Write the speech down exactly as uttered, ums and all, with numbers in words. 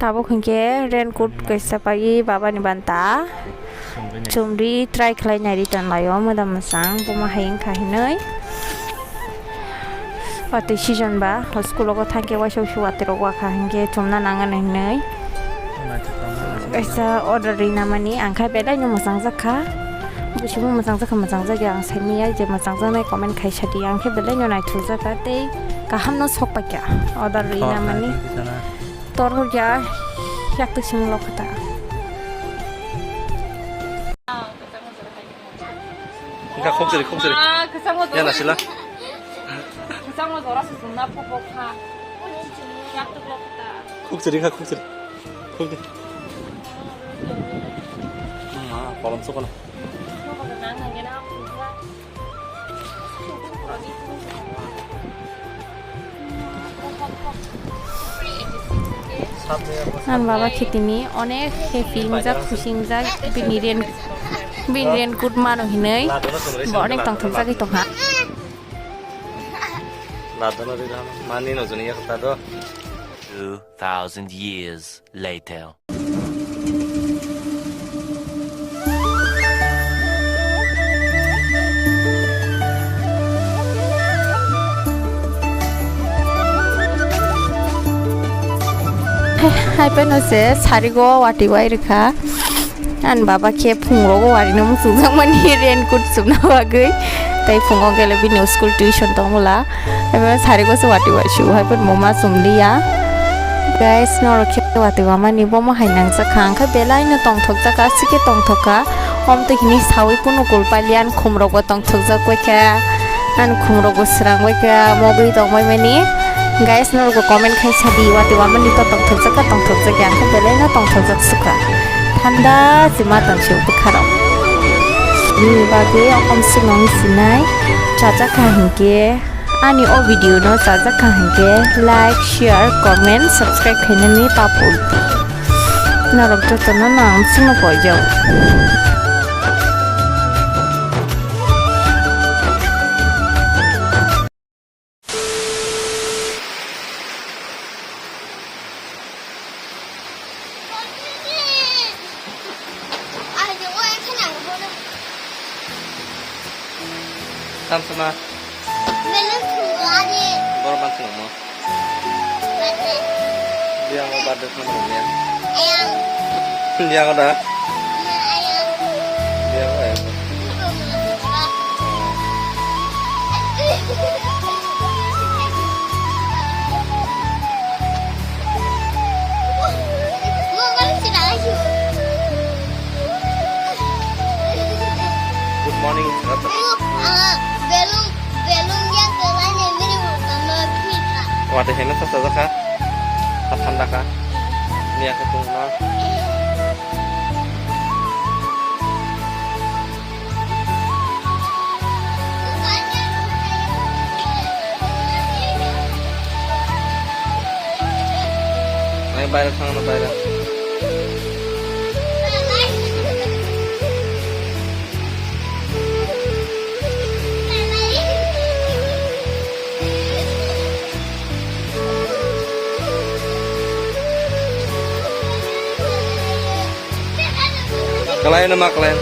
Tabuk hinkhe raincoat kaisa paiwi babani banta. Chumri try khlai nai return laio, moda mwsang, buma hai wngkha hinwi. Watwi season ba, o school o thangkhe waisa waisa watwi rok wakha hinkhe chumna nangani hinwi. Kaisa order rinamani, ang kha belai no mwchang jakha. Busibo mwchang jakha, mwchang jakya ang saimanya, je mwchang jaknai comment khai sadi, ang khe belai no naithok jakha tei kaham no sok paikha order rinamani. Tor hurya yak twi simi lokha ta. Wngkha khokchari, khokchari. Ah, kwchangma jora. Yana sila. Kwchangma jora se chumna pho pho kha. Yak twi lokha ta. Khokchari kha, khokchari. Khokchari. Ma, kolom sokono. Nang nang gena khokchari. Ang baba khe tini onek happy wngjak, khusi wngjak, bini rain, bini raincoat mano hinwi bo onek tongthokjagwi tongha. Ladono ri ram mani no joni yak ta do. Two thousand years later. Hai phano se sarigo watwi wai rwkha. Ani baba khe phungrogo warino muchungjakmani raincoat chumna bagwi. Tei phungo kele bini school tuition tongmula. Ebe sarigo se watwi wai su hai phano muma chumliya. Guys, norok khe watwi wamani bomo hai nangjakha. Ang khe belai no tongthokjakha, sikhe tongthokha. Om twi hini sawi kunu kul paliya, ani khumrok bo tongthokjak bai kha. Ani khumrok bo srang bai kha, mogwi tongbai mani. Guys, norok bo comment khai sadi, watwi wamani to tongthokjak kha, tongthokjak ya, ang khe belai no tongthokjak sukha. Thanda se ma tong se bwkha rok. Bini bagwi okom swngwi sinai chajak kha hinkhe. Ani o video no chajak kha hinkhe like, share, comment, subscribe khainani ta pul. Norok jotono no ang chwngno koijak. Samsama. Borok mansi nangmo. Biang o birthday khna mung ya. Biang o da. Biang o ya. Good morning. Wate heno sa sajak kha. Sa thanda kha. Miya khe tong na. Ang bayrak thangno bayrak. Kalai no ma kalai.